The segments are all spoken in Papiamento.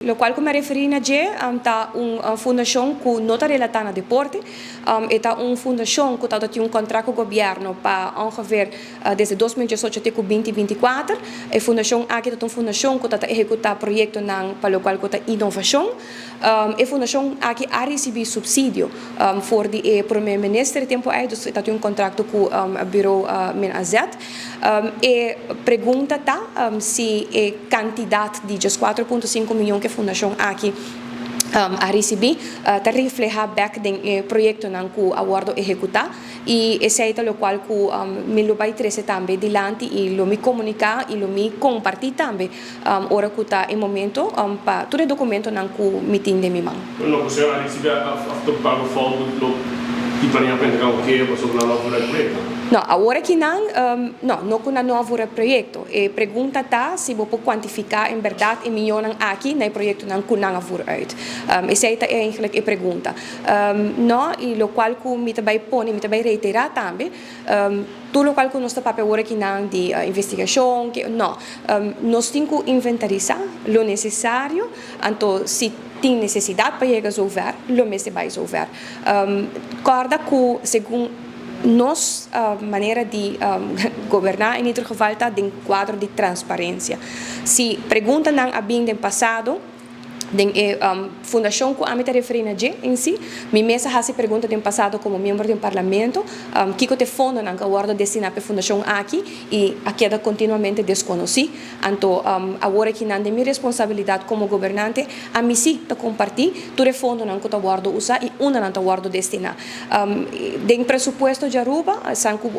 Lokual ku mi a referí na dje ta un fundashon ku no ta relatá na deporte. E ta un fundashon ku tabata tin un kontrakt ku gobièrnu pa ongeveer desde 2018 te ku 2024. E fundashon aki ta un fundashon ku ta ehekutá proyektonan pa lokual ku ta inovashon. E fundashon aki a risibí supsidio for di e promé minister e tempu ei, dus e ta tin un kontrakto ku Bureau Min AZ. E pregunta ta si e kantidat di 14,5 mion ku e fundashon aki a risibí ta reflehá bèk den e proyektonan ku a wòrdu ehekutá, i esei ta lokual ku mi lo bai trese tambe dilanti i lo mi komuniká i lo mi kompartí tambe ora ku ta e momento pa tur e dokumentonan ku mi tin den mi man. No ku señor a risibí òf ta pago fout lo di planea pa entrega un keho pasobra nan no a vura e proyekto? No, awor aki nan no, no ku nan no a vura e proyekto. E pregunta ta si bo por kuantifiká en bèrdat e mionnan aki na e proyektonan ku nan a vur uit. Esei ta eigenlijk e pregunta. No, i lokual ku mi ta bai pone, mi ta bai reiterá tambe, tur lokual ku nos ta papia awor aki nan di investigashon, ke, no. Nos tin ku inventarisá lo nesesario, anto si tin nesesidat pa yega zover, lo mester bai zover. Kòrda ku segun nos manera di goberná in ieder geval ta den kuadro di transparensia. Si preguntanan a bin den pasado den e fundashon ku ami ta referí na dje en si, mi mes a hasi pregunta den pasado komo miembro den parlamento, kiko ta e fondonan ku a wòrdu destiná pa e fundashon aki i a keda kontinuamente deskonosí. Anto awor aki nan den mi responsabilidat komo gobernante, ami sí ta kompartí tur e fondonan ku ta wòrdu usá i unda nan ta wòrdu destiná. Den presupuesto di Aruba, esan ku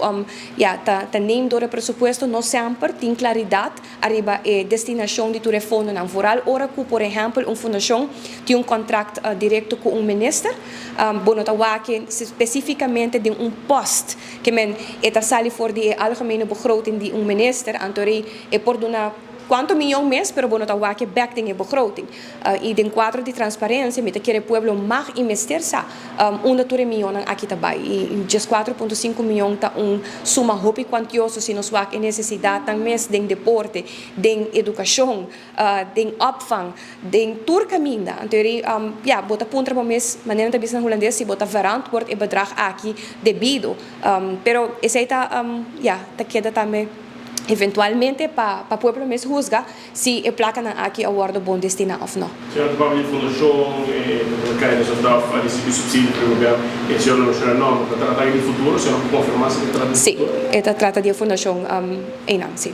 ya ta ta neem dor e presupuesto, no semper tin klaridat ariba e destinashon di tur e fondonan. Vooral ora ku por ehèmpel un fundashon tin un kontrakt direkto ku un minister, bo no ta wak spesífikamente den un pòst ke men e ta sali for di e algemene begroting di un minister, anto rei e por duna kuantu miyon mes, pero bo no ta wak e bèk den e begroting. I den kuadro di transparensia mi ta kere pueblo mag i mester sa unda tur e miyonnan aki ta bai. I 14,5 miyon ta un suma hopi kuantioso si nos wak e nesesidatnan mes den deporte, den edukashon, den opvang, den tur kaminda. Anto eri, ya, bo ta puntra bo mes, manera nan ta bisa na hulandes, si bo ta verantwoord e bedrag aki debido. Pero esei ta, ya, ta keda tambe eventualmente pa pa pueblo mes huzga si e plakanan aki a wòrdu bon destiná òf no. Señor ta papia di fundashon e Kairos of Daf a risibí supsidio for di gobièrnu. E señor no menshoná nòmber. Ta trata aki di futuro? Señor por konfirmá si ta trata di Sí, futuro? e ta trata di e fundashon einan, sí.